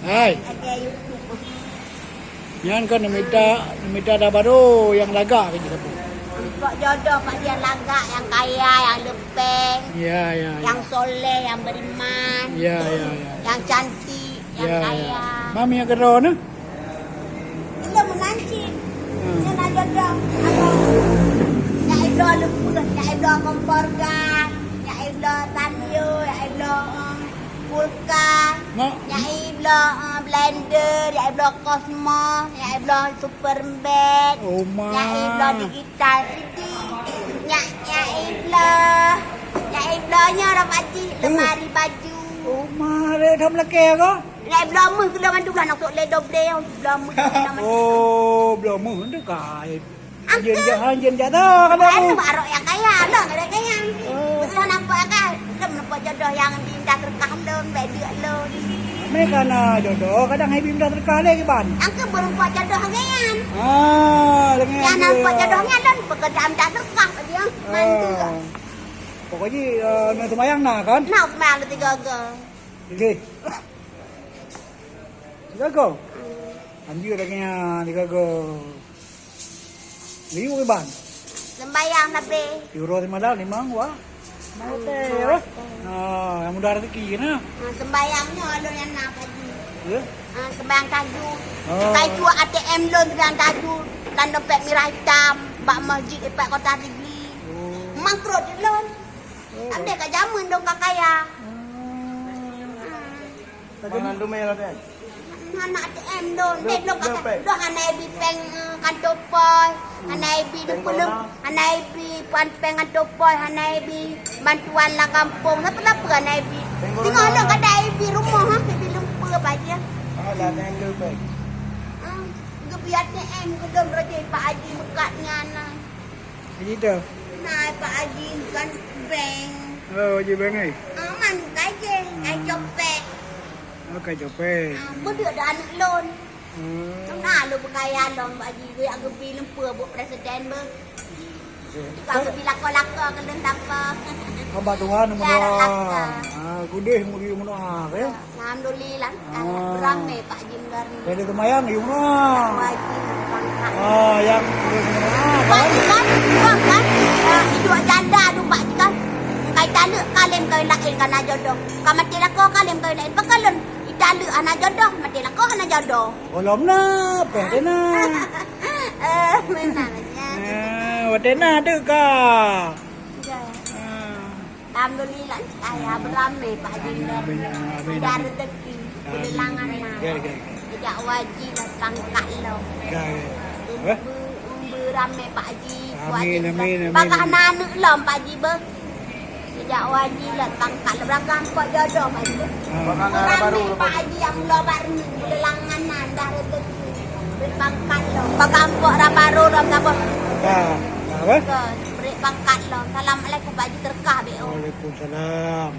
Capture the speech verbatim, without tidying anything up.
Hai. Lagèe YouTube. Nyan kan neumita, neumita dara barô nyang lagak keu jisapeue. Kok jodoh Pak Ji nyang lagak, nyang kaya, nyang leupeng, ya, ya, ya, nyang soleh, nyang beriman, ya, ya, ya, nyang cantik, nyang, ya, ya, kaya. Mami nyang keudroe na? Belum meunan cit. Hmm. Nyan na jodoh. Apa? Nyang ibloe leupeuh, nyang ibloe kompor gas, nyang ibloe sanyo, nyang ibloe, eh, kulkas, mak. Nyang ibloe, eh, blender, nyang ibloe kosmos, nyang ibloe super bed, oh, ma, nyang ibloe digital T V, nyang, nyang ibloe, nyang ibloe nyoe dah Pak Ji, lemari baju. Oh, ma, lé dah meulakèe ko? Nyang ibloe meuh keu lôn mandum lah, nak sok lé doblé, ibloe meuh keu lôn mandum. Oh, bloe meuh tu kai. Jeuet jak han, jeuet jak dah, kalau. Anu, arok nyang kaya, lôn kadang kaya. Oh. Beutôi nampak kan? Lôn nampak jodoh nyang di indah serkah lôn, bèk deuk lôn. Amai ka na jodoh, kadang hai bi indah serkah lé kiban. Angke beureumpok jodoh nyan. Ah, dengan. Nyang dia nampak jodoh nyan lôn peugah indah serkah dia. Ah. Mantu. Pokok jih, eh, na seumayang na kan? Na seumayang lôn tiga go. Okey. Tiga go. Anjir lagèe nyan, tiga go. Liu kiban. Sembayang sabe. Uroe simalam limong wa. Mau teh, ya. Ah, nyang mudah rezeki na. Ha, sembayang nyoe lôn nyang na pagi. Ya? Ha, sembayang tahajud. Oh. Kai cuak A T M lôn sembayang tahajud. Lam dompet mirah itam, bak masjid ipat Kota Sigli. Oh. Mangkrot lôn. Oh. Andai ka jameun dong ka kaya. Oh. Hmm. Mana dumé lah, Teh? Hana A T M lôn. Lôn, deh, lôn lôn pakai. Pek. Lôn hana ibi péng, eh, kantô pos, hana ibi péng leumpah, corona. Hana ibi pan-, péng kantô pos, hana ibi bantuan lam gampông. Siapa-siapa hana ibi. Péng corona. Singoh lôn kada ibi rumoh, ha, ibi leumpah bajèe. Ah, dah A T M lôn pek. Ah, geubi A T M keudong roti Pak Haji meukat nyan, ah. Jadi dah. Nah, Pak Haji bukan bank. Oh, Haji bank, eh? Ah, man, kai je, kai copet. Oh, kai copet. Ah, beudeuh dah aneuk lôn. Hmm. Nah, lôn beukaya lom, Pak Haji. Geujak geubi leumpah buet presiden beuh. Oke. Ka geubi lakoe-lakoe keu lôn tapa. Hamba Tuhan, ya, meudoa. Lakoe. Ah, gudeh muri meudoa, eh? Alhamdulillah, ah, ramé Pak Jin Garni. Jadi seumayang, yum lah. Wajib bangkat. Ah, yang, ah, Pak Jin kan, kan, kan, ah, hidup janda tu Pak Jin kan. Kai taleuek kalém kawin laén kana jodoh. Ka maté lakoe kalém kawin laén. Pakalon italeuek hana jodoh, maté lakoe hana jodoh. Golom na, peh deh na. Eh, meunan aja. Ah, watèe na deuh ka. Ya. Ah. Alhamdulillah, kaya beramé Pak Jin. Amin, amin, amin. Ada rezeki, amin. Keulangan na. Ya, ya, ya. Sejak waji lah pangkat lom. Ya, ya. Be-, eh? Be-, beramé Pak Ji, amin, waji amin, amin, bagah amin. Na aneuk lom Pak Ji beuh. Sejak waji lah pangkat lom. Bagah ampok jodoh Pak Ji beuh. Ah. Beramé Pak Ji nyang meulo bak reuni, keulangan na, dah rezeki. Beri pangkat lom. Bagah ampok dah baru lom saboh. Ya. Apa? Ke, beri pangkat lom. Assalamualaikum Pak Ji, terkah be oh. Waalaikumsalam.